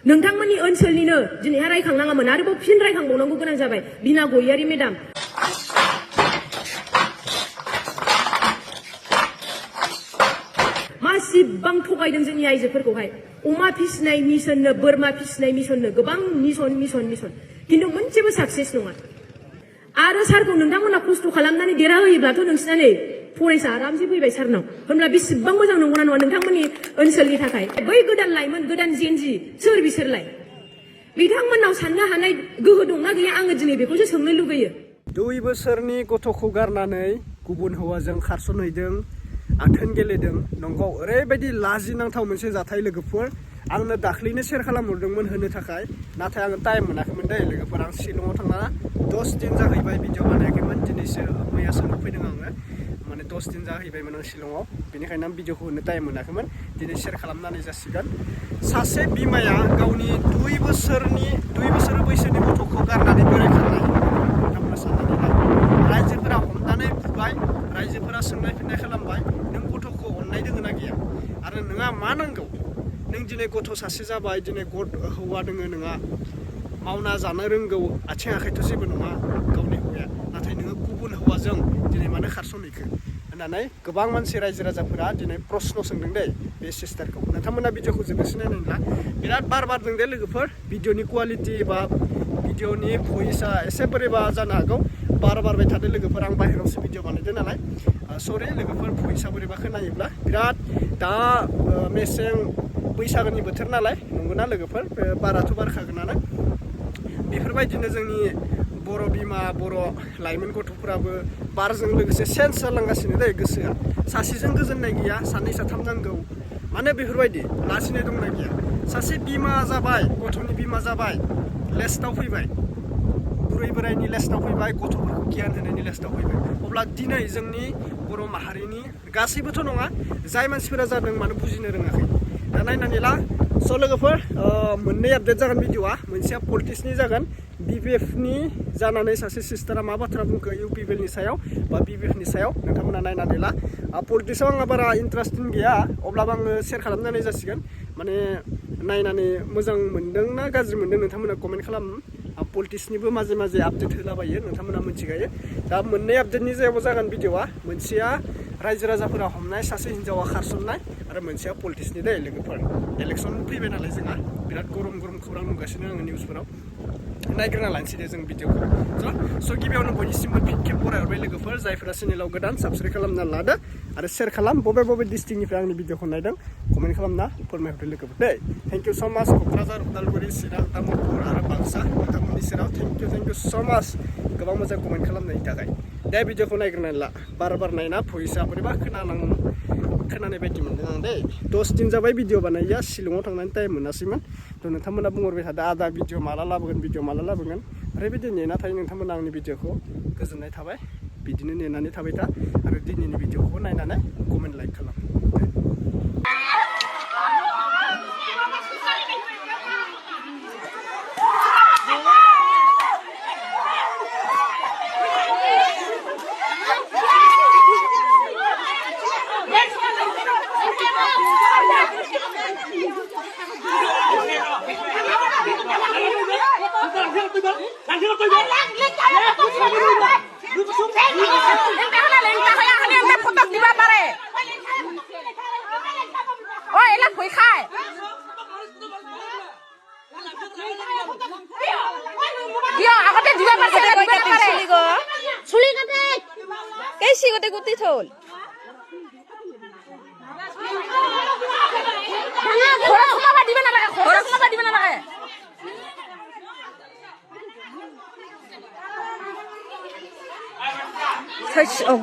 नोंथांमोननि ओनसोलनिनो दिनैहाय रायखांनाङामोन आरोबाव फिन रायखांबावनांगौ गोनां जाबाय बिना गयारि मेडाम मासिबां थगायदों जोंनि आइजोफोरखौहाय अमा फिसिनाय मिशननो बोरमा फिसिनाय मिशननो गोबां मिशन किन्तु मोनसेबो साक्सेस नङा आरो सारखौ नोंथांमोना खस्थ' खालामनानै देरहाहोयोब्लाथ' नोंसिना नै फरायसा आरामसे फैबाय सारनाव होनब्ला बेसेबां मोजां नंगौना नङा नोंथांमोननि ओनसोलनि थाखाय बै गोदान लाइमोन गोदान जेनजि सोर बिसोरलाय बिथांमोननाव साननो हानाय गोहो दंना गैया आङो दिनै बेखौसो सोंनो लुगैयो 2 बोसोरनि गथ'खौ गारनानै गुबुन हौवाजों खारसनहैदों आथोन गेलेदों नंगौ ओरैबायदि लाजिनांथाव मोनसे जाथाय लोगोफोर आंनो दाख्लैनो शेयार खालामहरदोंमोन होनो थाखाय नाथाय आङो टाइम मोनाखैमोन दे लोगोफोर आं शिलंआव थांना 10 दिन जाहैबाय भिडिअ बानायाखैमोन दिनैसो मैयासो फैदों आङो माने 10 दिन जाहैबायमोन आं शिलंआव बेनिखायनो आं भिडिअखौ होनो टाइम मोनाखैमोन दिनै शेयार खालामनानै जासिगोन सासे बिमाया गावनि 2 बोसोर बैसोनि गथ'खौ गारनानै बोरायखांनाय नोंथांमोना साननानै ला रायजोफोरा हमनानै बुबाय रायजोफोरा सोंनाय फिननाय खालामबाय नों गथ'खौ अननाय दोङो ना गैया आरो नोंहा मा नांगौ नों दिनै गथ' सासे जाबाय दिनै हौवा दोङो नोंहा मावना जानो रोंगौ आथिं आखाइथ' जेबो नङा गावनि हौवाया नाथाय नोङो गुबुन हौवाजों दिनै मानो खारसनहैखो होननानै गोबां मानसि रायजो राजाफोरा दिनै प्रश्न सोंदों दे बे सिस्टारखौ नोंथांमोना भिडिअखौ जोबोर नायनांला बिराद बारदों दे लोगोफोर भिडिअनि क्वालिटि बा भिडिअनि भइसआ एसे बोरैबा जानो हागौ बारबाय थादों लोगोफोर आं बाहेरायावसो भिडिअ बानायदों नालाय सरि लोगोफोर भइसआ बोरैबा खोनायोब्ला बिराद दा मेसें बैसागोनि बोथोर नालाय नंगौना लोगोफोर बाराथ' बारखागोनानो बेफोरबायदिनो जोंनि बर' बिमा बर' लाइमोन गथ'फोराबो बारजों लोगोसे सेन्स जालांगासिनो दे गोसोआ सासेजों गोजोननाय गैया सानै साथाम नांगौ माने बेफोरबायदि लाजिनाय दंना गैया सासे बिमा जाबाय गथ'नि बिमा जाबाय लेस्टआव फैबाय बुरै बोरायनि लेस्टआव फैबाय गथ'फोरखौ गियान होनायनि लेस्टआव फैबाय अब्ला दिनै जोंनि बर' माहारिनि गासैबोथ' नङा जाय मानसिफोरा जादों मानो बुजिनो रोङाखै दा नायनानै ला स' लोगोफोर मोननै आपडेट जागोन भिडिअआ मोनसेया पलिटिक्सनि जागोन BPFनि जानानै सासे सिस्टारा मा बाथ्रा बुंखो UPPLनि सायाव बा BPFनि सायाव नोंथांमोना नायनानै ला पलिटिक्सआव आंहा बारा इन्टारेस्टिं गैया अब्लाबो आङो शेयार खालामनानै जासिगोन माने नायनानै मोजां मोनदों ना गाज्रि मोनदों नोंथांमोना कमेन्ट खालाम पलिटिक्सनिबो माजे माजे आपडेट होलाबायो नोंथांमोना मिथिखायो दा मोननै आपडेटनि सायाव जागोन भिडिअआ मोनसेया रायजो राजाफोरा हमनाय सासे हिन्जावा खारसननाय आरो मोनसेया पलिटिक्सनि दे लोगोफोर इलेक्सन फैबाय नालाय जोंहा बिराद गरम खौरां नुगासिनो आङो निउसफोराव नायग्रोना लानोसै दे जों भिडिअखौ स' गिबियावनो बयनिसिमबो फिन खेब बरायहरबाय लोगोफोर जायफोरा चेनेलाव गोदान साबस्क्राइब खालामना लादो आरो शेयार खालाम बबे डिस्ट्रिक्टनिफ्राय आंनि भिडिअखौ नायदों कमेन्ट खालामना फोरमायहरदो लोगोफोर दे थेंक इउ स' माच क'क्राझार उदालगुरि चिरां तामुलपुर आरो बाक्सा नोंथांमोननि सेराव थेंक इउ स' माच गोबां मोजां कमेन्ट खालामनायनि थाखाय दे भिडिअखौ नायग्रोनानै ला बार नायना भइसआ बोरैबा खोनानाय बायदि मोनदों आं दे 10 दिन जाबाय भिडिअ बानायया शिलंआव थांनानै टाइम मोनासैमोन थ' नोंथांमोना बुंहरबाय थादों आदा भिडिअ माला लाबोगोन ओरैबायदि नेना थायो नोंथांमोना आंनि भिडिअखौ गोजोननाय थाबाय बिदिनो नेनानै थाबाय था आरो दिनैनि भिडिअखौ नायनानै कमेन्ट लाइक खालाम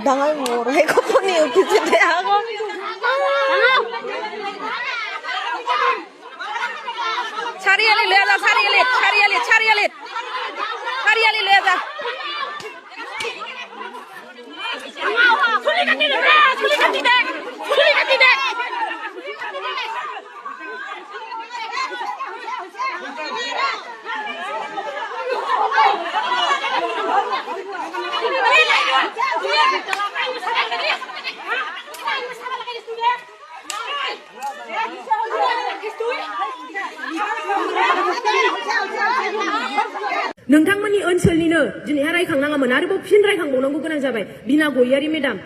당할 뭐로 해커폰이 비슷해 하고 차리알리 레자 차리알리 레자 소리 같이네 Estoy नोंथांमोननि ओनसोलनिनो दिनैहाय रायखांनाङामोन आरोबाव फिन रायखांबावनांगौ गोनां जाबाय बिना गयारि मेडाम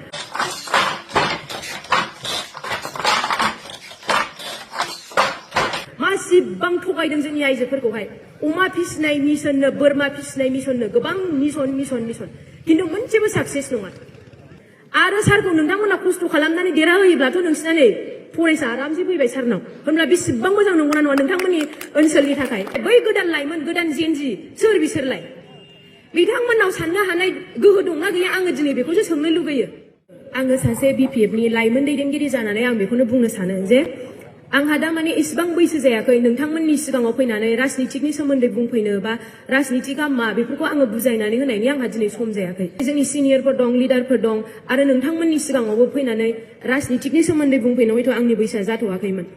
मासिबां थगायदों जोंनि आइजोफोरखौहाय अमा फिसिनाय मिशननो बोरमा फिसिनाय मिशननो गोबां मिशन खिन्थु मोनसेबो साक्सेस नङा आरो सारखौ नोंथांमोना खस्थ' खालामनानै देरहाहोयोब्लाथ' नोंसिना नै फरायसा आरामसे फैबाय सारनाव होमब्ला बेसेबां मोजां नंगौना नङा नोंथांमोननि ओनसोलनि थाखाय बै गोदान लाइमोन गोदान जेनजि सोर बिसोरलाय बिथांमोननाव साननो हानाय गोहो दंना गैया आङो दिनै बेखौसो सोंनो लुगैयो आङो सासे बिपिएफनि लाइमोन दैदेनगिरि जानानै आं बेखौनो बुंनो सानो जे आंहा दा माने इसेबां बैसो जायाखै नोंथांमोननि सिगाङाव फैनानै राजनितिकनि सोमोन्दै बुंफैनो बा राजनितिकआ मा बेफोरखौ आङो बुजायनानै होनायनि आंहा दिनै सम जायाखै जोंनि सिनियरफोर दं लिडारफोर दं आरो नोंथांमोननि सिगाङावबो फैनानै राजनितिकनि सोमोन्दै बुंफैनो हयथ' आंनि बैसोआ जाथ'वाखैमोन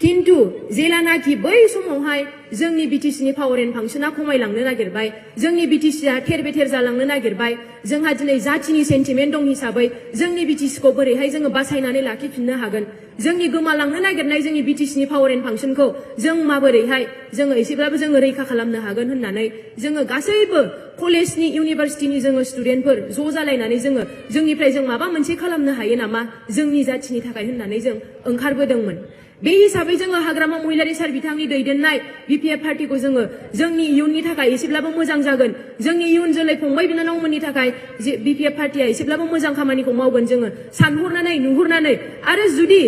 किन्तु जेलानाखि बै समावहाय जोंनि बिटिसिनि पावार एन्ड फांसना खमायलांनो नागिरबाय जोंनि बिटिसिआ थेर बेथेर जालांनो नागिरबाय जोंहा दिनै जाथिनि सेन्टिमेन्ट दं हिसाबै जोंनि बिटिसिखौ बोरैहाय जोङो बासायनानै लाखिफिननो हागोन जोंनि गोमालांनो नागिरनाय जोंनि बिटिसिनि पावार एन्ड फांसनखौ जों माबोरैहाय जोङो एसेब्लाबो जोङो रैखा खालामनो हागोन होननानै जोङो गासैबो कलेजनि इउनिभारसिटिनि जोङो स्टुडेन्टफोर ज' जालायनानै जोङो जोंनिफ्राय जों माबा मोनसे खालामनो हायो नामा जोंनि जाथिनि थाखाय होननानै जों ओंखारबोदोंमोन बे हिसाबै जोङो हाग्रामा महिलारि सार बिथांनि दैदेननाय बिपिएफ पार्टिखौ जोङो जोंनि इयुननि थाखाय एसेब्लाबो मोजां जागोन जोंनि इयुन जोलै फंबाय बिनानावमोननि थाखाय जे बिपिएफ पार्टिया एसेब्लाबो मोजां खामानिखौ मावगोन जोङो सानहरनानै नुहुरनानै आरो जुदि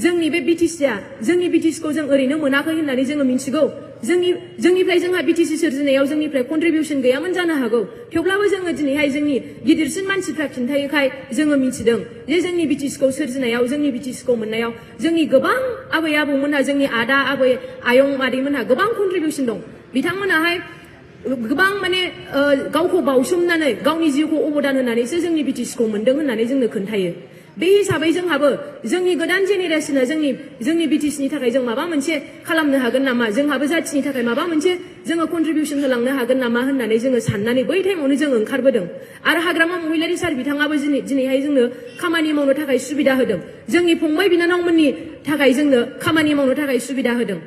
जोंनि बे बिटिसिआ जोंनि बिटिसिखौ जों ओरैनो मोनाखै होननानै जोङो मिथिगौ जोंनिफ्राय जोंहा बिटिसि सोरजिनायाव जोंनिफ्राय कन्ट्रिबिउसन गैयामोन जानो हागौ थेवब्लाबो जोङो दिनैहाय जोंनि गिदिरसिन मानसिफ्रा खिन्थायोखाय जोङो मिथिदों जे जोंनि बिटिसिखौ सोरजिनायाव जोंनि बिटिसिखौ मोननायाव जोंनि गोबां आबै आबौमोनहा जोंनि आदा आबै आयं मादैमोनहा गोबां कन्ट्रिबिउसन दं बिथांमोनाहाय गोबां माने गावखौ बावसोमनानै गावनि जिउखौ अबदान होनानैसो जोंनि बिटिसिखौ मोनदों होननानै जोंनो खोन्थायो बे हिसाबै जोंहाबो जोंनि गोदान जेनेरेसना जोंनि बिटिसिनि थाखाय जों माबा मोनसे खालामनो हागोन नामा जोंहाबो जाथिनि थाखाय माबा मोनसे जोङो कन्ट्रिबिउसन होलांनो हागोन नामा होननानै जोङो साननानै बै टाइमावनो जों ओंखारबोदों आरो हाग्रामा महिलारि सार बिथाङाबो दिनैहाय जोंनो खामानि मावनो थाखाय सुबिदा होदों जोंनि फंबाय बिनानावमोननि थाखाय जोंनो खामानि मावनो थाखाय सुबिदा होदों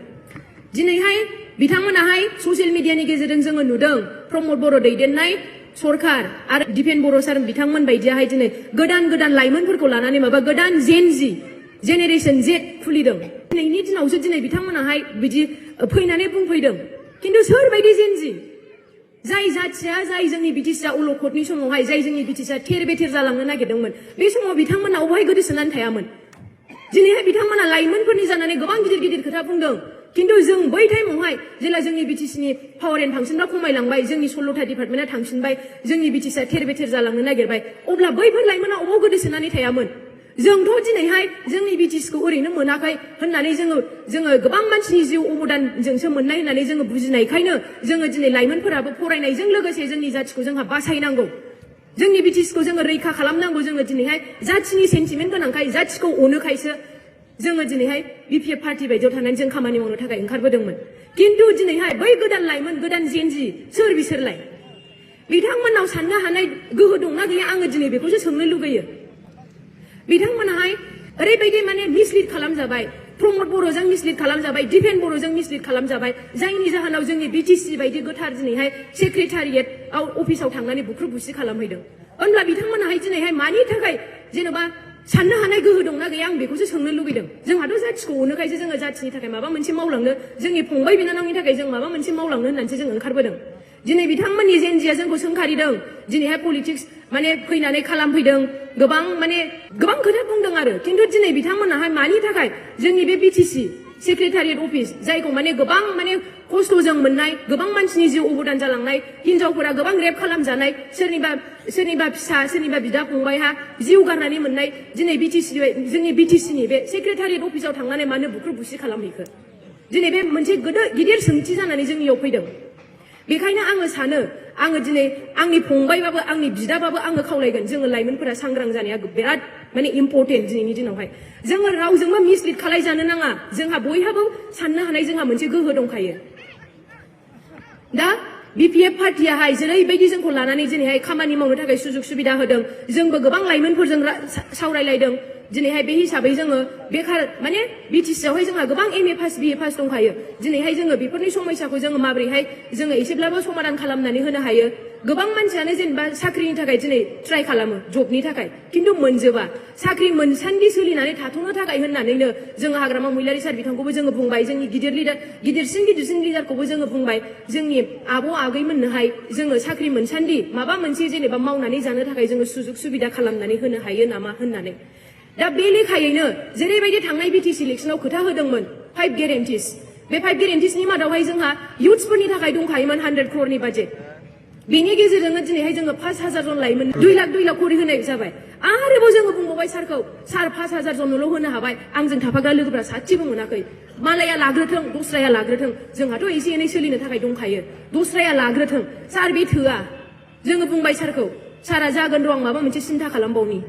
दिनैहाय बिथांमोनाहाय ससियेल मिडियानि गेजेरजों जोङो नुदों प्रमद बर' दैदेननाय सरकार आरो दिपेन बर' सार बिथांमोन बायदियाहाय दिनै गोदान लाइमोनफोरखौ लानानै माबा गोदान जेनजि जेनेरेसन जेट खुलिदों दिनैनि दिनावसो दिनै बिथांमोनाहाय बिदि फैनानै बुंफैदों किन्तु सोरबायदि जेनजि जाय जाथिया जाय जोंनि बिटिसिआ अलखदनि समावहाय जाय जोंनि बिटिसिआ थेर बेथेर जालांनो नागिरदोंमोन बे समाव बिथांमोना अबहाय गोदोसोनानै थायामोन दिनैहाय बिथांमोना लाइमोनफोरनि जानानै गोबां गिदिर खोथा बुंदों किन्तु जों बै टाइमावहाय जेला जोंनि बिटिसिनि पावार एन्ड फांसनफ्रा खमायलांबाय जोंनि 16था डिपार्टमेन्टआ थांफिनबाय जोंनि बिटिसिआ थेर बेथेर जालांनो नागिरबाय अब्ला बैफोर लाइमोना अबाव गोदोसोनानै थायामोन जोंथ' दिनैहाय जोंनि बिटिसिखौ ओरैनो मोनाखै होननानै जोङो गोबां मानसिनि जिउ अबदानजोंसो मोननाय होननानै जोङो बुजिनायखायनो जोङो दिनै लाइमोनफोराबो फरायनायजों लोगोसे जोंनि जाथिखौ जोंहा बासायनांगौ जोंनि बिटिसिखौ जोङो रैखा खालामनांगौ जोङो दिनैहाय जाथिनि सेन्टिमेन्ट गोनांखाय जाथिखौ अनोखायसो जोङो दिनैहाय बिपिएफ पार्टि बायदियाव थानानै जों खामानि मावनो थाखाय ओंखारबोदोंमोन किन्तु दिनैहाय बै गोदान लाइमोन गोदान जेनजि सोर बिसोरलाय बिथांमोननाव साननो हानाय गोहो दंना गैया आङो दिनै बेखौसो सोंनो लुगैयो बिथांमोनाहाय ओरैबायदि माने मिसलिड खालामजाबाय प्रमद बर'जों मिसलिड खालामजाबाय दिपेन बर'जों मिसलिड खालामजाबाय जायनि जाहोनाव जोंनि बिटिसि बायदि गोथार दिनैहाय सेक्रेटारियेटआव अफिसाव थांनानै बुख्रुब बुसि खालामहैदों होनब्ला बिथांमोनाहाय दिनैहाय मानि थाखाय जेन'बा साननो हानाय गोहो दंना गैया आं बेखौसो सोंनो लुगैदों जोंहाथ' जाथिखौ अनोखायसो जोङो जाथिनि थाखाय माबा मोनसे मावलांनो जोंनि फंबाय बिनानावनि थाखाय जों माबा मोनसे मावलांनो होननानैसो जों ओंखारबोदों दिनै बिथांमोननि जेनजिया जोंखौ सोंखारिदों दिनैहाय पलिटिक्स माने फैनानै खालामफैदों गोबां खोथा बुंदों आरो किन्तु दिनै बिथांमोनाहाय मानि थाखाय जोंनि बे बिटिसि सेक्रेटारियेट अफिस जायखौ माने गोबां माने खस्थ'जों मोननाय गोबां मानसिनि जिउ अबदान जालांनाय हिनजावफोरा गोबां रेप खालामजानाय सोरनिबा फिसा सोरनिबा बिदा फंबायहा जिउ गारनानै मोननाय दिनै जोंनि बिटिसिनि बे सेक्रेटारियेट अफिसाव थांनानै मानो बुख्रुब बुसि खालामहैखो दिनै बे मोनसे गिदिर सोंथि जानानै जोंनियाव फैदों बेखायनो आङो सानो आङो दिनै आंनि फंबायबाबो आंनि बिदाबाबो आङो खावलायगोन जोङो लाइमोनफोरा सांग्रां जानाया बिराद माने इम्परटेन्ट दिनैनि दिनावहाय जोङो रावजोंबो मिसलिड खालायजानो नाङा जोंहा बयहाबो साननो हानाय जोंहा मोनसे गोहो दंखायो दा BPF पार्टियाहाय जेरैबायदि जोंखौ लानानै दिनैहाय खामानि मावनो थाखाय सुजुग सुबिदा होदों जोंबो गोबां लाइमोनफोरजों सावरायलायदों दिनैहाय बे हिसाबै जोङो बेखार माने बिटिसिआवहाय जोंहा गोबां MA पास BA पास दंखायो दिनैहाय जोङो बेफोरनि समस्याखौ जोङो माबोरैहाय जोङो एसेब्लाबो समाधान खालामनानै होनो हायो गोबां मानसियानो जेनेबा साख्रिनि थाखाय दिनै ट्राइ खालामो जबनि थाखाय खिन्थु मोनजोबा साख्रि मोनसान्दि सोलिनानै थाथ'नो थाखाय होननानैनो जोङो हाग्रामा महिलारि सार बिथांखौबो जोङो बुंबाय जोंनि गिदिरसिन लिडारखौबो जोङो बुंबाय जोंनि आबौ आगैमोननोहाय जोङो साख्रि मोनसान्दि माबा मोनसे जेनेबा मावनानै जानो थाखाय जोङो सुजुग सुबिदा खालामनानै होनो हायो नामा होननानै दा बे लेखायैनो जेरैबायदि थांनाय BTC इलेक्शनाव खोथा होदोंमोन 5 गेरेन्टिस बे 5 गेरेन्टिसनि मादावहाय जोंहा इयुथ्सफोरनि थाखाय दंखायोमोन 100 crore बाजेट बेनि गेजेरजोंनो दिनैहाय जोङो 5,000 जन लाइमोन 2 लाख खरि होनाय जाबाय आरोबाव जोङो बुंबावबाय सारखौ सार 5,000 जनल' होनो हाबाय आंजों थाफाग्रा लोगोफ्रा सासेबो मोनाखै मालाया लाग्रोथों दस्राया लाग्रोथों जोंहाथ' एसे एनै सोलिनो थाखाय दंखायो दस्राया लाग्रोथों सार बे थोआ जोङो बुंबाय सारखौ सारा जागोन र' आं माबा मोनसे सिन्था खालामबावनि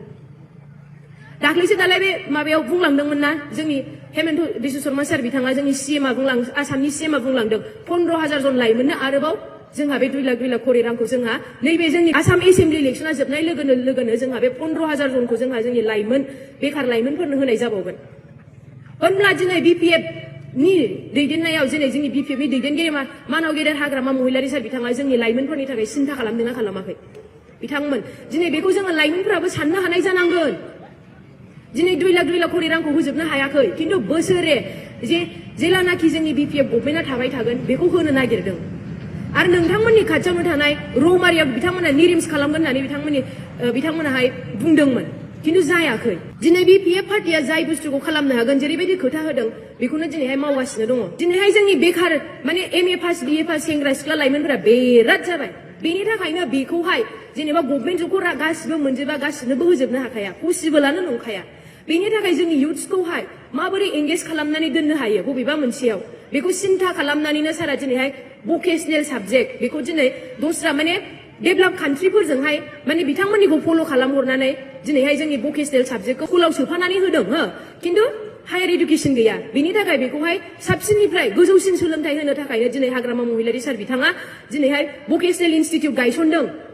दाख्लैसो दालाय बे माबायाव बुंलांदोंमोन ना जोंनि हेमन्त बिश्व शर्मा सार बिथाङा जोंनि CMआ आसामनि CMआ बुंलांदों 15,000 जन लाइमोननो आरोबाव जोंहा बे 2 लाख खरि रांखौ जोंहा नैबे जोंनि आसाम एसेम्बलि इलेक्शना जोबनाय लोगोनो जोंहा बे 15,000 जनखौ जोंहा जोंनि लाइमोन बेखार लाइमोनफोरनो होनाय जाबावगोन होनब्ला दिनै BPF नि दैदेननायाव दिनै जोंनि BPF नि दैदेनगिरि मानाव गेदेर हाग्रामा महिलारि सार बिथाङा जोंनि लाइमोनफोरनि थाखाय सिन्था खालामदोंना खालामाखै बिथांमोन दिनै बेखौ जोङो लाइमोनफोराबो साननो हानाय जानांगोन दिनै 2 लाख खरि रांखौ होजोबनो हायाखै खिन्थु बोसोरे जेलानाखि जोंनि BPF गभर्नमेन्टआ थाबाय थागोन बेखौ होनो नागिरदों आरो नोंथांमोननि खाथियावनो थानाय रौमारियाव बिथांमोना निरिम्स खालामगोन होननानै बिथांमोनाहाय बुंदोंमोन खिन्थु जायाखै दिनै BPF पार्टिया जाय बुस्थुखौ खालामनो हागोन जेरैबायदि खोथा होदों बेखौनो दिनैहाय मावगासिनो दङ दिनैहाय जोंनि बेखार माने MA पास BA पास सेंग्रा सिख्ला लाइमोनफोरा बेराद जाबाय बेनि थाखायनो बेखौहाय जेनेबा गभर्नमेन्ट जबखौ गासिबो मोनजोबा गासिनोबो होजोबनो हाखाया पसिबोलानो नंखाया बेनि थाखाय जोंनि इयुथ्सखौहाय माबोरै एंगेज खालामनानै दोननो हायो बबेबा मोनसेयाव बेखौ सिन्था खालामनानैनो सारा दिनैहाय भकेसनेल साबजेक्ट बेखौ दिनै दस्रा माने डेभेलप कान्ट्रिफोरजोंहाय माने बिथांमोननिखौ फल' खालामहरनानै दिनैहाय जोंनि भकेसनेल साबजेक्टखौ स्कुलाव सोफानानै होदों खिन्थु हायार इडुकेसन गैया बेनि थाखाय बेखौहाय साबसिननिफ्राय गोजौसिन सोलोंथाइ होनो थाखायनो दिनै हाग्रामा महिलारि सार बिथाङा दिनैहाय भकेसनेल इनस्टिट्युट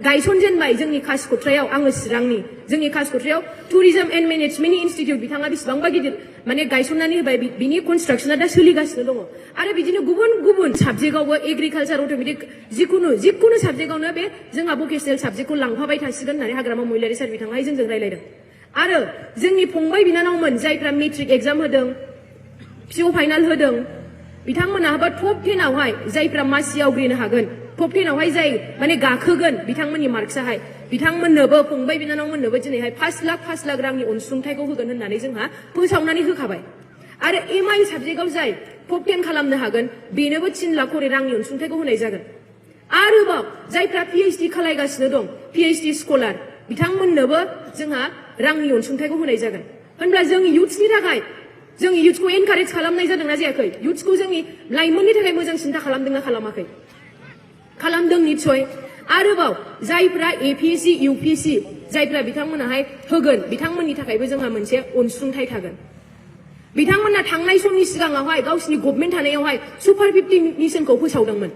गायसनजेनबाय जोंनि कासिक'ट्रायाव आङो चिरांनि जोंनि कासिक'ट्रायाव टुरिजम एन्ड मेनेजमेन्ट इनस्टिट्युट बिथाङा बेसेबांबा गिदिर माने गायसननानै होबाय बिनि कनस्ट्राक्शना दा सोलिगासिनो दङ आरो बिदिनो गुबुन साबजेक्टआवबो एग्रिकालचार अट'मेटिक जिखुनु साबजेक्टआवनो बे जोंहा भकेसनेल साबजेक्टखौ लांफाबाय थासिगोन होननानै हाग्रामा महिलारि सार बिथाङा जोंजों रायलायदों आरो जोंनि फंबाय बिनानावमोन जायफ्रा मेट्रिक एग्जाम होदों PO फाइनाल होदों बिथांमोनाबो टप 10 आवहाय जायफ्रा मासि आवग्रिनो हागोन टप 10 आवहाय जाय माने गाखोगोन बिथांमोननि मार्कसाहाय बिथांमोननोबो फंबाय बिनानावमोननोबो दिनैहाय 5 लाख रांनि अनसुंथाइखौ होगोन होननानै जोंहा फोसावनानै होखाबाय आरो MI साबजेक्टआव जाय टप 10 खालामनो हागोन बेनोबो 3 लाख रांनि अनसुंथाइखौ होनाय जागोन आरोबाव जायफ्रा PhD खालायगासिनो दं PhD स्कलार बिथांमोननोबो जोंहा रांनि अनसुंथाइखौ होनाय जागोन होनब्ला जोंनि इयुथ्सनि थाखाय जोंनि इयुथ्सखौ एनकारेज खालामनाय जादोंना जायाखै इयुथ्सखौ जोंनि लाइमोननि थाखाय मोजां सिन्था खालामदोंना खालामाखै खालामदों निस्सय आरोबाव जायफ्रा APSC UPSC जायफ्रा बिथांमोनाहाय होगोन बिथांमोननि थाखायबो जोंहा मोनसे अनसुंथाइ थागोन बिथांमोना थांनाय समनि सिगाङावहाय गावसिनि गभर्नमेन्ट थानायावहाय सुपार 50 मिशनखौ फोसावदोंमोन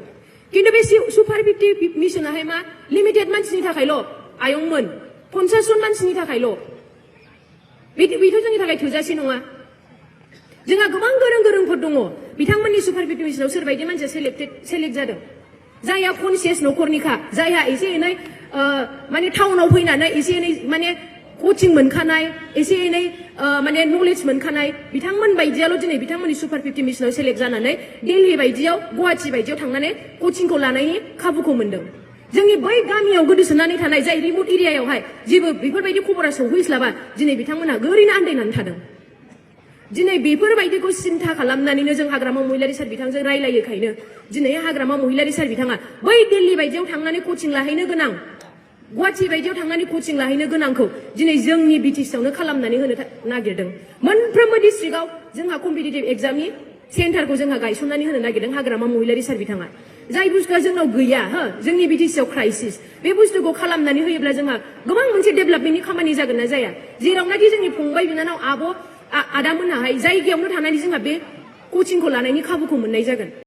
खिन्थु बे सुपार 50 मिशनाहाय मा लिमिटेड मानसिनि थाखायल' आयंमोन 50 जन मानसिनि थाखायल' बेथ' जोंनि थाखाय थोजासे नङा जोंहा गोबां गोरोंफोर दङ बिथांमोननि सुपार 50 मिशनाव सोरबायदि मानसिया सेलेक्ट जादों जायहा कनसियास न'खरनिखा जायहा एसे एनै माने टाउनाव फैनानै एसे एनै माने कचिं मोनखानाय एसे एनै माने नलेज मोनखानाय बिथांमोन बायदियाल' दिनै बिथांमोननि सुपार 50 मिशनाव सेलेक्ट जानानै दिल्ली बायदियाव गुवाहाटि बायदियाव थांनानै कचिंखौ लानायनि खाबुखौ मोनदों जोंनि बै गामियाव गोदोसोनानै थानाय जाय रिमोट एरियायावहाय जेबो बेफोरबायदि खबरा सौहैस्लाबा दिनै बिथांमोना ओरैनो आन्दायनानै थादों दिनै बेफोरबायदिखौ सिन्था खालामनानैनो जों हाग्रामा महिलारि सार बिथांजों रायलायोखायनो दिनै हाग्रामा महिलारि सार बिथाङा बै दिल्ली बायदियाव थांनानै कचिं लाहैनो गोनां गुवाहाटि बायदियाव थांनानै कचिं लाहैनो गोनांखौ दिनै जोंनि BTCआवनो खालामनानै होनो नागिरदों मोनफ्रोमबो डिस्ट्रिक्टआव जोंहा कम्पिटिटिभ एग्जामनि सेन्टारखौ जोंहा गायसननानै होनो नागिरदों हाग्रामा महिलारि सार बिथाङा जाय बुस्थुआ जोंनाव गैया जोंनि BTCआव क्राइसिस बे बुस्थुखौ खालामनानै होयोब्ला जोंहा गोबां मोनसे डेभेलपमेन्टनि खामानि जागोन ना जाया जेरावनाखि जोंनि फंबाय बिनानाव आब' आदामोनहाय जायगायावनो थानानै जोंहा बे कचिंखौ लानायनि खाबुखौ मोननाय जागोन